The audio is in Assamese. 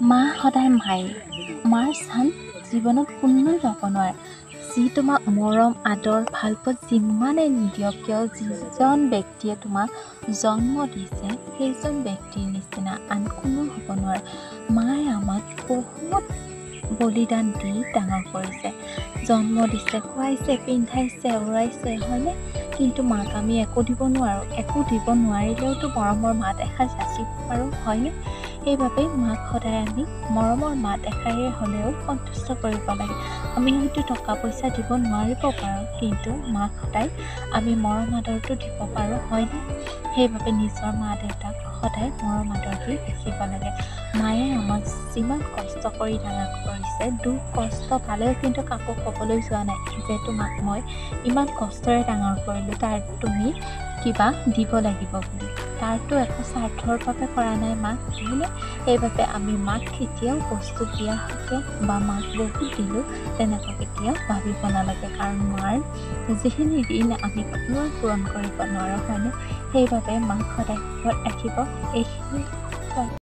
মা সদায় মায়ে, মাৰ স্থান জীৱনত কোনেও ল'ব নোৱাৰে। যি তোমাক মৰম আদৰ ভালপোৱা যিমানেই নিদিয়ক কিয়, যিজন ব্যক্তিয়ে তোমাক জন্ম দিছে সেইজন ব্যক্তিৰ নিচিনা আন কোনো হ'ব নোৱাৰে। মায়ে আমাক বহুত বলিদান দি ডাঙৰ কৰিছে, জন্ম দিছে, খুৱাইছে, পিন্ধাইছে, উৰাইছে, হয়নে? কিন্তু মাক আমি একো দিব নোৱাৰোঁ। একো দিব নোৱাৰিলেওতো মৰমৰ মাত এষাৰ যাচিব পাৰোঁ, হয়নে? সেইবাবে মাক সদায় আমি মৰমৰ মাত এষাৰেৰে হ'লেও সন্তুষ্ট কৰিব লাগে। আমি হয়তো টকা পইচা দিব নোৱাৰিব পাৰোঁ, কিন্তু মাক সদায় আমি মৰম আদৰটো দিব পাৰোঁ, হয়নে? সেইবাবে নিজৰ মা দেউতাক সদায় মৰম আদৰ দি ৰাখিব লাগে। মায়ে আমাক যিমান কষ্ট কৰি ডাঙৰ কৰিছে, দুখ কষ্ট পালেও কিন্তু কাকো ক'বলৈ যোৱা নাই যে তোমাক মই ইমান কষ্টৰে ডাঙৰ কৰিলোঁ, তাৰ তুমি কিবা দিব লাগিব বুলি। তাৰতো একো স্বাৰ্থৰ বাবে কৰা নাই মাক, নহয়নে? সেইবাবে আমি মাক কেতিয়াও বস্তু দিয়া হৈছে বা মাক বহুত দিলোঁ তেনেকুৱা কেতিয়াও ভাবিব নালাগে, কাৰণ মাৰ যিখিনি ঋণ আমি কোনেও পূৰণ কৰিব নোৱাৰোঁ, হয়নে? সেইবাবে মাক সদায় সুখত ৰাখিব, এইখিনি।